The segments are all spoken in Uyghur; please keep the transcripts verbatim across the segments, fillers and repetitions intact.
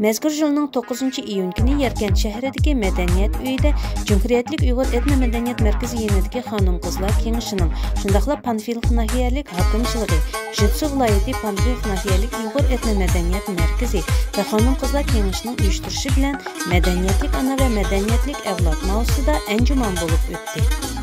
مەزكۇر يىلنىڭ توققۇزىنچى ئىيۇن كۈنى ياركەنت شەھىرىدىكى مەدەنىيەت ئۆيىدە جۇمھۇرىيەتلىك ئۇيغۇر ئېتنو مەدەنىيەت مەركىزى يېنىدىكى خانىم-قىزلار كېڭىشىنىڭ، شۇنداقلا پانفىلوف ناھىيەلىك ھاكىمچىلىقى، ژېتسۇ ۋىلايىتى پانفىلوف ناھىيەلىك ئۇيغۇر ئېتنو مەدەنىيەت مەركىزى ۋە خانىم-قىزلار كېڭىشىنىڭ ئۇيۇشتۇرۇشى بىلەن مەدەنىيەتلىك ئانا ۋە مەدەنىيەتلىك ئەۋلاد ماۋزۇسىدا ئەنجۇمان بولۇپ ئۆتتى.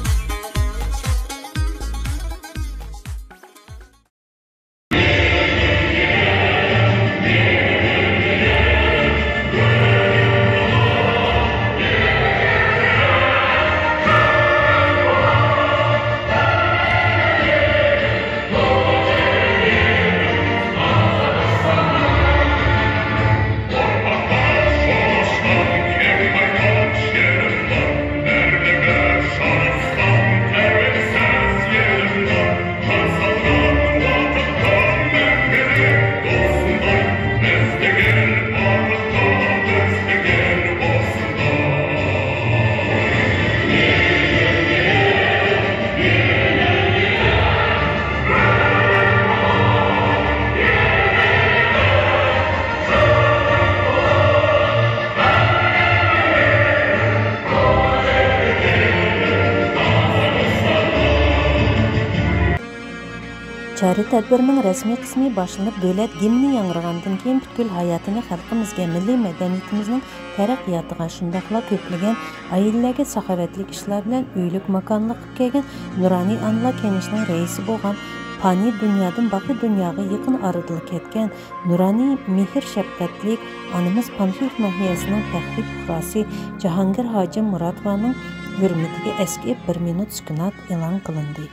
چارە تەدبىرىنىڭ رەسمىي قىسمى باشلىنىپ، دۆلەت گىمنى ياڭرىغاندىن كېيىن، پۈتكۈل ھاياتىنى خەلقىمىزگە، مىللىي مەدەنىيىتىمىزنىڭ تەرەققىياتىغا، شۇنداقلا كۆپلىگەن ئائىلىلەرگە ساخاۋەتلىك ئىشلار بىلەن ئۆيلۈك ماكانلىق قىلىپ كەلگەن نۇرانىي ئانىلار كېڭىشىنىڭ رەئىسى بولغان پانىي دۇنيادىن باقىي دۇنياغا يېقىن ئارىدىلا كەتكەن نۇرانىي مېھىر-شەپقەتلىك ئانىمىز پانفىلوف ناھىيەسىنىڭ پەخرىي پۇقراسى جاھانگىر ھاجىم مۇراتوۋانىڭ ھۆرمىتىگە ئەسكى بىر مىنۇت سۈكۈنات ئېلان قىلىندى.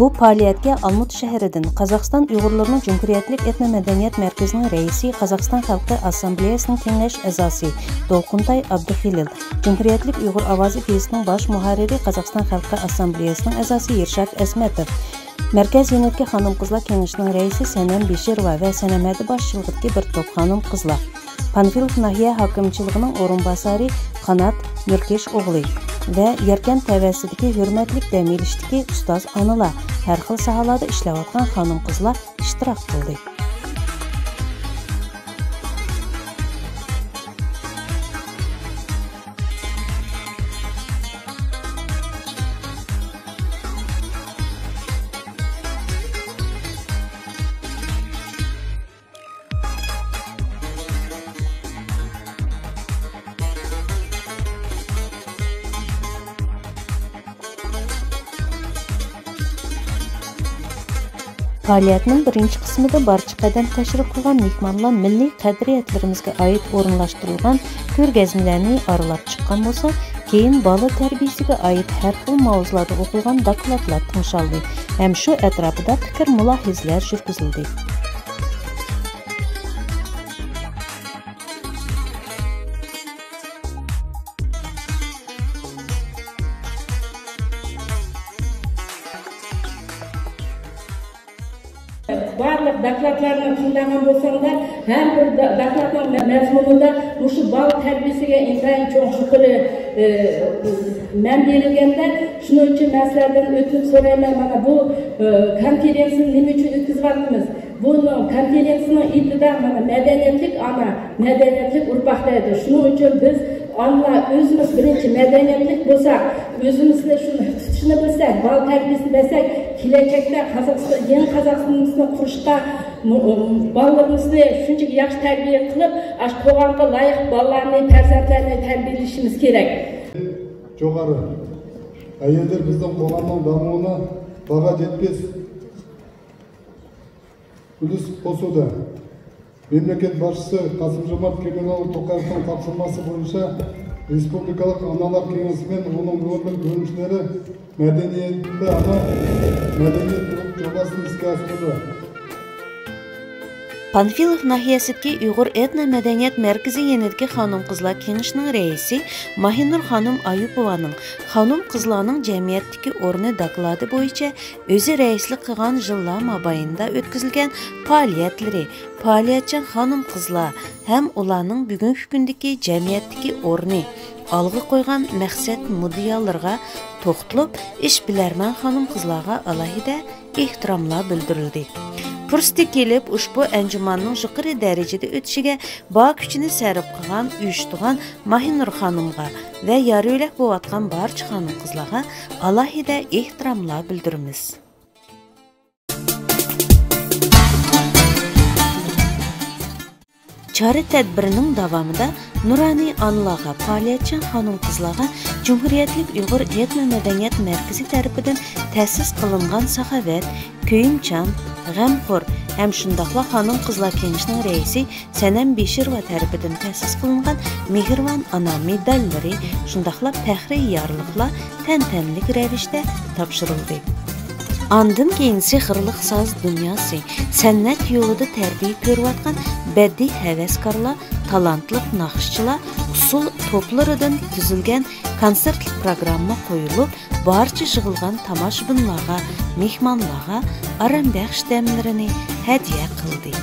بۇ پائالىيەتكە ئالمۇتا شەھىرىدىن قازاقىستان ئۇيغۇرلىرىنىڭ جۇمھۇرىيەتلىك ئېتنو مەدەنىيەت مەركىزىنىڭ رەئىسى، قازاقىستان خەلقى ئاسسامبلېيەسىنىڭ كېڭەش ئەزاسى دولقۇنتاي ئابدۇخېلىل، جۇمھۇرىيەتلىك ئۇيغۇر ئاۋازى گېزىتىنىڭ باش مۇھەررىرى، قازاقىستان خەلقى ئاسسامبلېيەسىنىڭ ئەزاسى ئېرشات ئەسمەتوف، مەركەز يېنىدىكى خانىم-قىزلار كېڭىشىنىڭ رەئىسى سەنەم بېشىروۋا ۋە سەنەم ھەدى باشچىلىقىدىكى بىر توپ خانىم-قىزلار، پانفىلوف ناھىيە ھاكىمچىلىقىنىڭ ئورۇنباسارى قانات نۇركېش ئوغلى ۋە ياركەنت تەۋەسىدىكى ھۆرمەتلىك دەم ئېلىشتىكى ئۇستاز-ئانىلار، ھەر خىل ساھەلەردە ئىشلەۋاتقان خانىم-قىزلار ئىشتىراك قىلدى. پائالىيەتنىڭ بىرىنچى قىسمىدا بارچە قەدەم تەشرىپ قىلغان مېھمانلار مىللىي قەدرىيەتلىرىمىزگە ئائىت ئورۇنلاشتۇرۇلغان كۆرگەزمىلەرنى ئارىلاپ چىققان بولسا، كېيىن بالا تەربىيىسىگە ئائىت ھەر خىل ماۋزۇلاردا ئوقۇلغان دوكلاتلار تىڭشالدى ھەم شۇ ئەتراپىدا پىكىر-مۇلاھىزىلەر يۈرگۈزۈلدى. بارلىق دوكلاتلارنى تىڭلىغان بولساڭلار، ھەر بىر دا-، دوكلاتنىڭ مە-، مەزمۇنىدا مۇشۇ بالا تەربىيىسىگە ئىنتايىن چوڭ يۇقىرى، ئى، مەن بېرىلگەندە، شۇنىڭ ئۈچۈن مەن سىلەردىن ئۆتۈنۈپ سورايمەن، مانا بۇ، ئى، كونفېرېنسىيەنى نېمە ئۈچۈن ئۆتكۈزۈۋاتىمىز؟ بۇنىڭ كونفېرېنسىيىنىڭ ئېتىدا مانا مەدەنىيەتلىك ئانا، مەدەنىيەتلىك ئۇرپاق دەيدۇ. شۇنىڭ ئۈچۈن بىز ئانىلار ئۆزىمىز بىرىنچى مەدەنىيەتلىك بولساق، ئۆزىمىزنى شۇنى تۇتۇشنى بىلسەك، بالا تەربىيىسىنى بەرسەك، كېلەچەكتە قازاقىستان، يېڭى قازاقىستانىمىزنى قۇرۇشقا، مۇ-، بالىلىرىمىزنى شۇنچىلىك ياخشى تەربىيە قىلىپ، ئاشۇ قوغانغا لايىق بالىلارنى، پەرزەنتلەرنى تەربىيەلىشىمىز كېرەك. جوقار ئەيەللەر بىزنىڭ قوغاننىڭ داۋامىغا باھا يەتمىش ئۈلۈش قوشۇلدى. مەملىكەت باشچىسى قاسىم جومارت كېمالئوغلى توقايېۋنىڭ تاپشۇرمىسى بويىچە رېسپۇبلىكالىق ئانىلار كېڭىشى بىلەن ئۇنىڭ نۇرغۇن بۆلۈمچىلىرى مەدەنىيەتلىك ئانا، مەدەنىيەت يۇرت جوپاسىنى ئىشقا ئاشۇردى. پانفىلوف ناھىيەسىدىكى ئۇيغۇر ئېتنو مەدەنىيەت مەركىزى يېنىدىكى خانىم-قىزلار كېڭىشىنىڭ رەئىسى ماھىنۇر خانىم ئايۇپوۋانىڭ خانىم-قىزلارنىڭ جەمئىيەتتىكى ئورنى دوكلاتى بويىچە ئۆزى رەئىسلىك قىلغان يىللار مابەينىدە ئۆتكۈزۈلگەن پائالىيەتلىرى، پائالىيەتچان خانىم-قىزلار ھەم ئۇلارنىڭ بۈگۈنكى كۈندىكى جەمئىيەتتىكى ئورنى، ئالغا قويغان مەقسەت-مۇددىئالىرىغا توختىلىپ، ئىشبىلەرمەن خانىم-قىزلارغا ئالاھىدە ئېھتىراملار بىلدۈرۈلدى. پۇرسىتى كېلىپ، ئۇشبۇ ئەنجۇماننىڭ يۇقىرى دەرىجىدە ئۆتۈشىگە بار كۈچىنى سەرپ قىلغان ئۇيۇشتۇرغان ماھىنۇر خانىمغا ۋە يارىيۆلەك بولۇۋاتقان بارچە خانىم-قىزلارغا ئالاھىدە ئېھتىراملار بىلدۈرىمىز. چارە-تەدبىرنىڭ داۋامىدا نۇرانىي ئانىلارغا، پائالىيەتچان خانىم-قىزلارغا جۇمھۇرىيەتلىك ئۇيغۇر ئېتنو مەدەنىيەت مەركىزى تەرىپىدىن تەسىس قىلىنغان ساخاۋەت، كۆيۈمچان، غەمخور ھەم شۇنداقلا خانىم-قىزلار كېڭىشىنىڭ رەئىسى سەنەم بېشىروۋا تەرىپىدىن تەسىس قىلىنغان مېھرىبان ئانا مېداللىرى، شۇنداقلا پەخرىي يارلىقلار تەنتەنىلىك رەۋىشتە تاپشۇرۇلدى. ئاندىن كېيىن سېھىرلىق ساز دۇنياسى، سەنئەت يولىدا تەربىيە كۆرۈۋاتقان بەدىئىي ھەۋەسكارلار، تالانتلىق ناخشىچىلار، ئۇسسۇل توپلىرىدىن تۈزۈلگەن كونسېرتلىق پىروگرامما قويۇلۇپ، بارچە يىغىلغان تاماشىبىنلارغا، مېھمانلارغا ئارام بەخش دەملىرىنى ھەدىيە قىلدى.